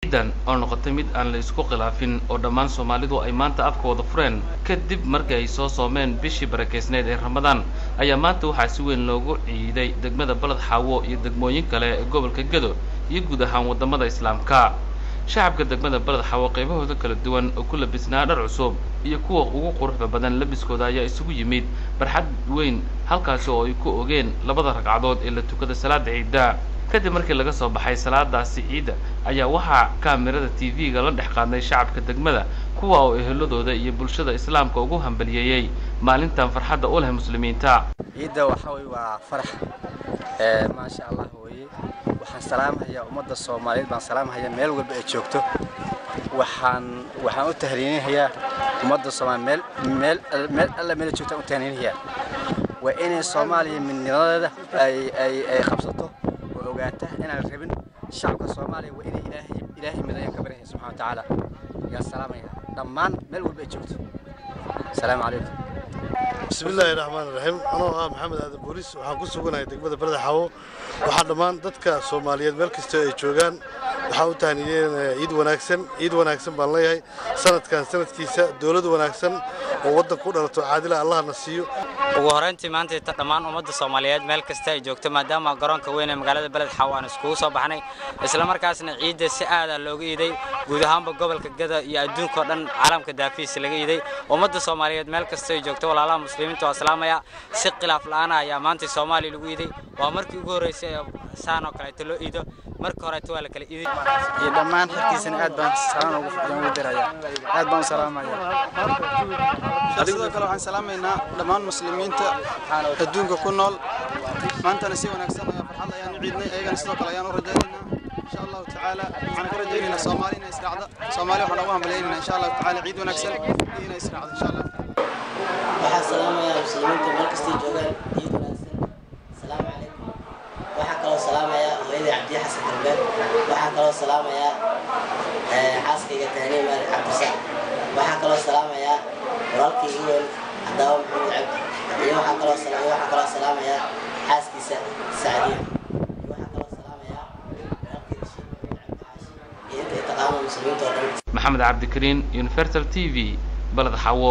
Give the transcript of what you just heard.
Ciidan oo noqotay mid aan la isku khilaafin oo dhammaan Soomaalidu ay maanta afka wada fureen kadib markii ay soo soomeen bishii barakeysneyd ee Ramadaan, ayaa maanta waxaa si weyn loogu ciiday degmada Balad Xaawo iyo degmooyin kale ee gobolka Gedo iyo guud ahaan waddamada Islaamka. Shacabka degmada Balad Xaawo qaybahooda kala duwan oo ku labisnaa dhar cusub iyo kuwa ugu quruxda badan labiskooda ayaa isugu yimid barxad weyn, halkaasi oo ay ku ogeen labada ragcadood ee la tukada salaada ciidda. Kadib markii laga soo baxay salaadaasi ciidda ayaa waxaa kaamirada TV-ga la dhex qaadnay shacabka degmada, kuwa oo eheladooda iyo bulshada Islaamka ugu hambaliyeeyey maalintan farxadda u leh muslimiinta. Ciidda waxaa weye waa farax, maasha Allah weeye. Waxaan salaamhayaa ummadda Soomaaliyeed, baan salaamhayaa meel walba ay joogto. Waxaan u tahriininayaa ummadda Soomaaliya meel meel meel alla meel joogto u tahriininayaa. Waa inay Soomaaliya midnimadeeda ay qabsato oo ogaata inaan rabin shacabka Soomaaliya. Waa inay Ilaahay midayaan ka baryahay subxaana wa tacaala. Yaa salaamaya dhammaan meel walba ay joogto. Asalaamu calaykum. Bismi illaahi raxmaan raxiim. Anoo ah Maxamed Aadan Booliis, waxaan ku suganahay degmada Beleda Xaawo. Waxaa dhammaan dadka Soomaaliyeed meel kastoo ay joogaan waxaan u tahniyeynayaa ciid wanaagsan. Ciid wanaagsan baan leeyahay. Sanadkan sanadkiisa dowlad wanaagsan oo waddanka u dhalato caadila Allahna siiyo. Ugu horeyntii, maanta dhammaan ummadda Soomaaliyeed meel kasta ay joogto, maadaama garoonka weyn ee magaalada Beled Xaawo aan iskugu soo baxnay, isla markaasna ciidda si aada looga iiday guud ahaanba gobolka Gada iyo adduunka oo dhan, caalamka daafihiisa laga iiday. Ummadda Soomaaliyeed meel kasta ay joogto, walaalaha muslimiinta waa salaamaya. Si khilaaf la'aana ayaa maanta Soomaaliya lagu iiday. Waa markii ugu horreysay ee saan oo kaleeto loo iido. Marka horeeto waa la kala iiday. Iyo dhammaan xilkiisana aad baan salaan ugu dirayaa, aad baan u salaamaya. Sidoo kale waxaan salaamaynaa dhammaan muslimiinta adduunka ku nool. Maantana si wanaagsan ayaa farxad ayaan u ciidnay, ayagana sidoo kale ayaan u rajaynaynaa insha Allahu tacaala. Waxaan ka rajaynaynaa Soomaali inay israacda. Soomaali waxaan ugu hambalyaynayna insha Allahu tacaala ciid wanaagsan iyo inay israacdo insha Allah. Waxaan salaamayaa muslimiinta meel kastay joogaan, ciid wanaagsan, asalaamu calaykum. Waxaa kaloo salaamayaa hooyaday Cabdiya Xasan Galbeed. Waxaa kaloo salaamayaa xaaskayga Tahniya Maali Cabdisaaq. Waxaa kaloo salaamayaa walaalkayga weyn Cadaawo Maxamed Cabdi, iyo waxaa kaloo salaamayaa xaaskiisa Sacdiya, iyo waxaa kaloo salaamayaa walaalkay Rashiid Maxamed Cabdi Xaashi iyo inta ay taqaano muslimiinta oo dhan. Maxamed Cabdikariin, Universal TV, Balad Xaawo.